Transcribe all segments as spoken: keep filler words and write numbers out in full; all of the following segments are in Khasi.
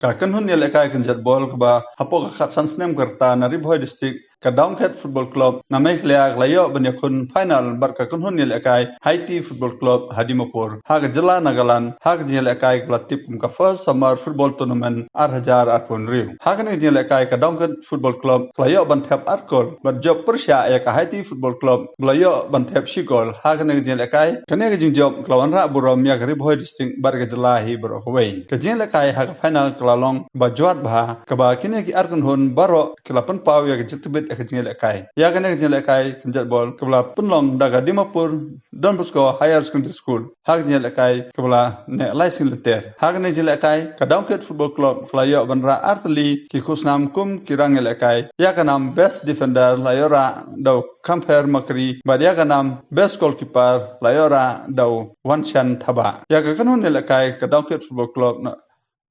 Ka kynhun ïalehkai kynjat bol kaba hapoh ka khatsan snem ka rta na Ri Bhoi District, ka Dawngkhet Football Club na Meghalaya, ka la ïoh ban ïakhun final bad ka kynhun ïalehkai Haiti Football Club ha Dimapur, ha ka jylla Nagaland, ha ka jingïalehkai kaba la tip kum ka First Summer Football Tournament ar hajar arphew hynriew. Ha kane ka jingïalehkai ka Dawngkhet Football Club ka la ïoh ban thep ar kol bad jop pyrshah ïa ka Haiti Football Club ba la ïoh ban thep shi kol. Ha kane ka jingïalehkai, kane ka jingjop ka la wanrah burom ïa ka Ri Bhoi District bad ka jylla hi baroh kawei. Ka jingïalehkai ha ka final ka la long ba jwat bha, kaba kine ki ar kynhun baroh ki la pynpaw ïa ka jingtbit ïa ka jingïalehkai. Ïa kane ka jingïalehkai kynjat bol kaba la pynlong da ka Dimapur Don Bosco Higher Secondary School, ha ka jingïalehkai kaba la neh lai sngi lynter. Ha kane ka jingïalehkai ka Dawngkhet Football Club ka la ïoh ban rah ar tylli ki khusnam kum ki rangïalehkai. Ïa ka nam Best Defender la ïoh rah da u Khampher Makri bad ïa ka nam Best Goalkeeper la ïoh rah da u Wanshan Thabah. Ïa ka kynhun ïalehkai ka Dawngkhet Football Club na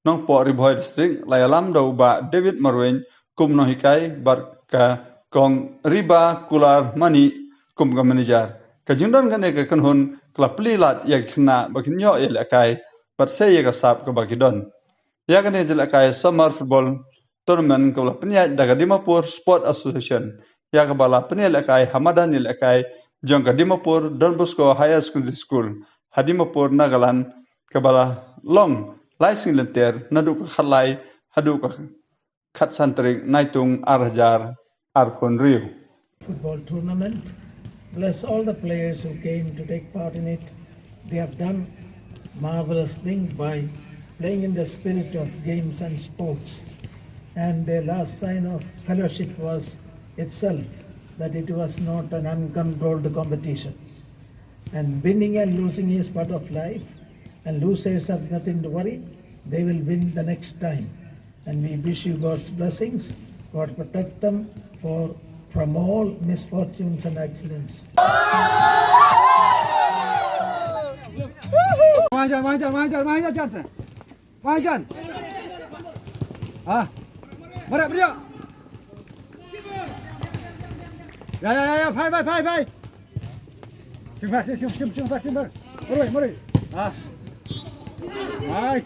Nongpoh Ri Bhoi District la ïalam da u Bah David Marwein kum nonghikai bad ka Kong Riba Kular Mani kum ka manager. Ka jingdon kane ka kynhun ka la plie lad ïa ki khynnah ba kin ïoh ïalehkai bad sei ïa ka sap kaba ki don. Ïa kane ka jingïalehkai Summer Football Tournament ka la pynïaid da ka Dimapur Sport Association. Ïa kaba la pynïalehkai ha madan ïalehkai jong ka Dimapur Don Bosco Higher Secondary School ha Dimapur, Nagaland, kaba la long lai sngi lynter, naduh ka khatlai haduh ka khatsan tarik Naitung ar hajar arphew hynriew. Football tournament. Bless all the players who came to take part in it. They have done marvelous thing by playing in the spirit of games and sports. And the last sign of fellowship was itself that it was not an uncontrolled competition. And winning and losing is part of life. And losers have nothing to worry. They will win the next time. And we wish you God's blessings. God protect them for from all misfortunes and accidents. Majan, majan, majan, majan, majan. Majan. Ah. Marak beriak. Ya, ya, ya, ya, fai, fai, fai, fai. Simbar, sim, sim, sim, simbar, simbar. Marui, marui. Ah. Nice.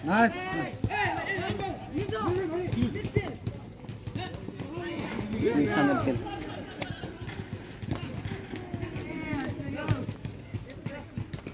Nice. Nice, Sam, midfield.